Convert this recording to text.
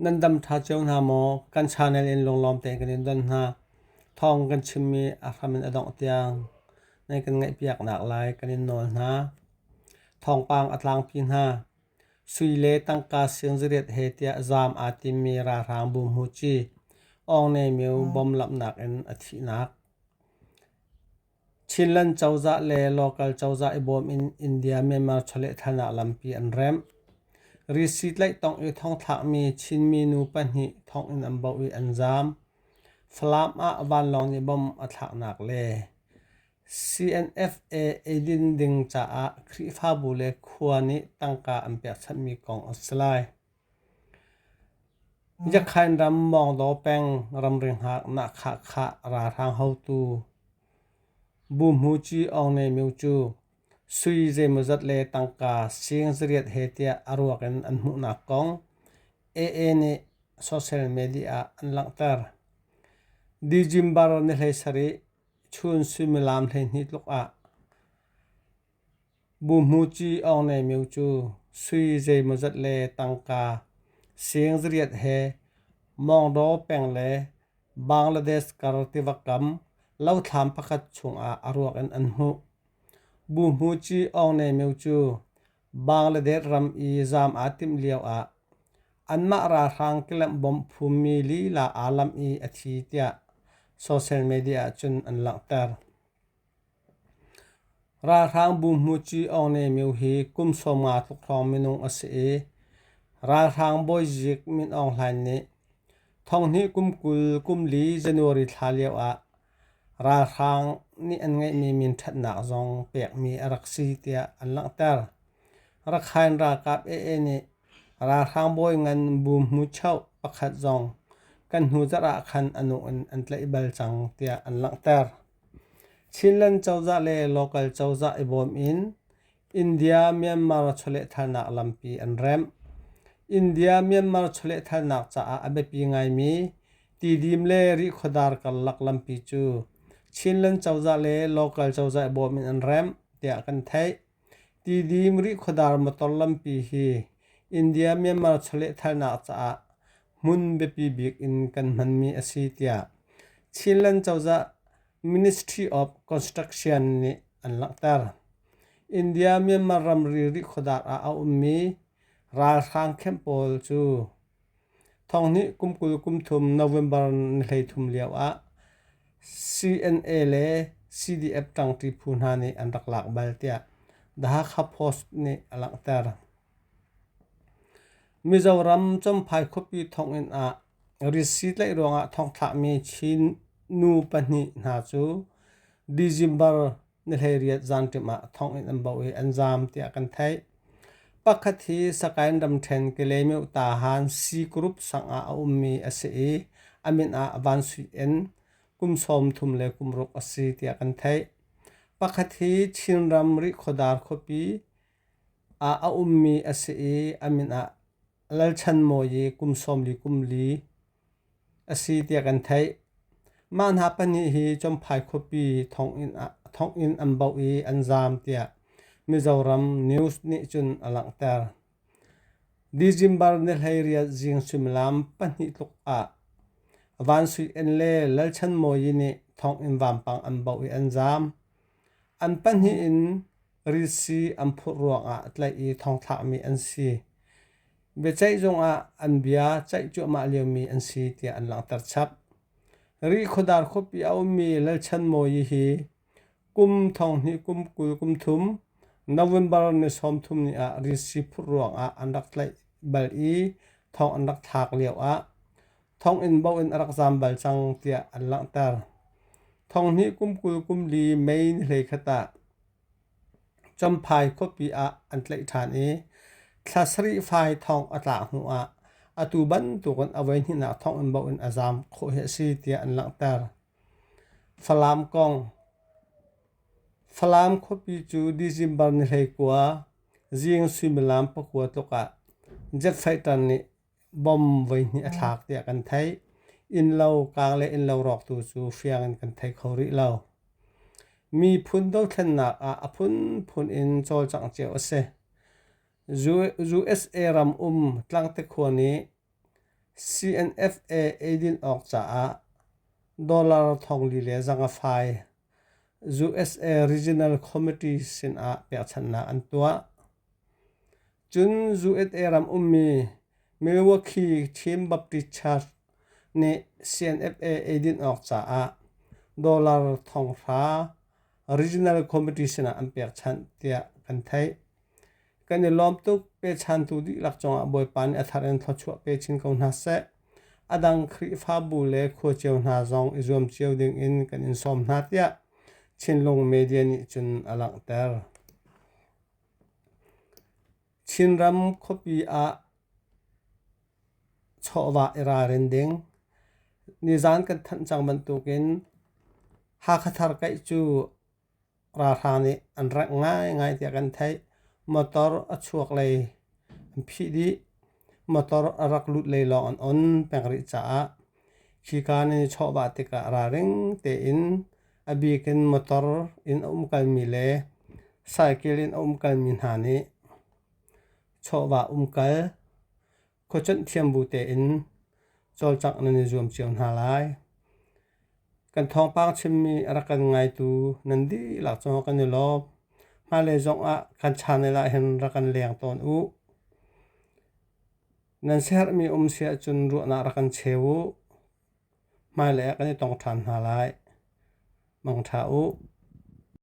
Nan dam ṭha cio hna maw? Kan channel in lunglawm tein kan in don hna. Thawng kan chimmi a hram in a dongh tiang nan kan ngaihpiaknak lai kan in nawl hna. Thawngpang a tlangpi hna. Sui le tangka singzariat he tiah zaam aa timmi ralhrang bu hmuci Aung Ne Myo bom lamhnak in a thihnak. Chinland cozah le local cozah i bawm in India-Myanmar chawlehthalnak lampi an remh. Risi tlaih tong i thongthlakmi Chinmi nu pahnih thonginn an boh i an zaam. Falam ah vanlawng nih bomb a thlaknak le CNFA eidin ding caah Khrihfabu le khua nih tangka an pekchanhmi kong a si lai. Yakhain ram Mawngdaw peng ramri hngak Nahkhahkhah ralhrang hotu Buhmuci Aung Ne Myo cu sui zeimawzat le tangka sing zariat he tiah a ruak in an hmuhnak kong AA nih social media ah an langhter. December ni 17 chun suimilam 12 tluk ah Buhmuci Aung Ne Myo cu sui zeimawzat le tangka sing zariat he Mawngdaw peng le Bangladesh kar tiva kam lothlam pakhat chungah a ruak in an hmuh. Buhmuci Aung Ne Myo cu Bangladesh ram i zaam aa timh lioah anmah ralhrang kelamh bomb phummi lila aa lamh i a thi tiah social media ah cun an langhter. Ralhrang buhmuci Aung Ne Myo hi kum 50 tluk hrawng minung a si i ralhrang bawizik Min Aung Hlaing nih thonghnih kum 20 kum li January thla lioah ralhrang nih an ngeihmi minṭhatnak zong pekmi a rak si tiah an langhter. Rakhine ralkap AA nih ralhrang bawi ngan buhmuchoh pakhat zong kan hnu zarh ah khan a nu in an tlaih bal cang tiah an langhter. Chinland cozah le local cozah i bawm in India-Myanmar chawlehthalnak lampi an remh. India-Myanmar chawlehthalnak caah a biapi ngaimi Tidim le Rihkhawdar karlak lampi cu Chinland cozah le local cozah i bawm in an remh tiah kan theih. Tidim Rihkhawdar motor lampi hi India-Myanmar chawlehthalnak caah hmun biapi bik in kan hmanmi a si tiah Chinland cozah Ministry of Construction nih an langhter. India-Myanmar ramri Rihkhawdar ah a ummi ralhrang camp pawl cu thonghnih kum 20 kum thum November ni 13 lio ah CNA le CDF ṭangṭi phu hna nih an rak lak bal tiah The Hakha Post nih a langhter. Mizoram Champhai khuapi thonginn ah ritsi tlaih ruangah thongthlakmi Chin nu pahnih hna cu December ni 18 zanṭim ah thonginn an boh i an zaam tiah kan theih. Pakhat hi Sagaing ramṭhen Kalaymyo Tahan C Group sang ah a ummi a si i a min ah Van Sui En, kum 30 le kum ruk a si tiah kan theih. Pakhat hi Chinram Rihkhawdar khuapi ah a ummi a si i a min ah Lalchanmawi i kum 40 kum li a si tiah kan theih. Mah hna pahnih hi Champhai khuapi thonginn an boh i an zaam tiah Mizoram News nih cun a langhter. December ni 18 zing suimilam pahnih tluk ah Van Sui En le Lalchanmawi nih thonginn vampang an boh i an zaam. An pahnih in ritsi an phurh ruangah tlaih i thongthlakmi an si. Biaceih zungah an bia ceih cuahmah liomi an si tiah an langhter chap. Rihkhawdar khuapi a ummi Lalchanmawi hi kum 20 kum 20 kum thum November ni 30 ni ah ritsi phurh ruangah an rak tlaih bal i thong an rak thlak lioah thonginn bo in a rak zaam bal cang tiah an langhter. Thonghnih kum 20 kum li May ni 11 ah Champhai khuapi ah an tlaih ṭhan i thla sarih fai thong a tlak hnuah atu bantukin a voihnihnak thonginn bo in a zaam khawh hi a si tiah an langhter. Falam kong Falam khuapi cu December ni 19 zing suimilam pakua tluk ah jet fighter nih bom voihnih a thlak tiah kan theih. Innlo kaang le innlo rawktu cu fiang in kan thei kho rih lo. Miphun dothlennak ah a phunphun in cawlcangh cio a si. USA ram um Tlangte khua nih CNFA eidin awk caah dollar thongli le zanga fai USA Regional Committee sinah pekchanhnak an tuah. Cun USA ram ummi Milwaukee Chin Baptist Church nih CNFA eidin awk caah dollar thonghra Regional Committee sinah an pekchanh tiah kan theih. Kan i lawm tuk. Pechantu dihlak cungah Bawipa nih a thar in thluachuah pe chin ko hna seh. A dang Khrihfabu le khua cio hna zong i zuam cio dingin kan in sawm hna tiah Chinlung Media nih cun a langhter. Chinram khuapi ah chawhvah i ralrin ding. Nizan kan thanh cang bantukin Hakha thar kaih cu Ralhrang nih an rengh ngaingai tiah kan theih. Motor a chuak lei an phih dih. Motor a rak lut lei lawng an on peng rih caah khika nan i chawhvah tikah ralring tein a bik in motor in a umkalmi le cycle in a umkalmi hna nih chawhvah umkal khuacuanh thiam bu tein cawlcangh nan i zuam cio hna lai. Kan thawngpang chimmi a rak kan ngaitu nan dihlak cungah kan i lawm. Hmailei zongah kan channel ah hin rak kan leng tawn u. Nan siaherhmi um si ahcun ruahnak rak kan cheu u. Hmailei ah kan i tong ṭhan hna lai. Mangṭha u.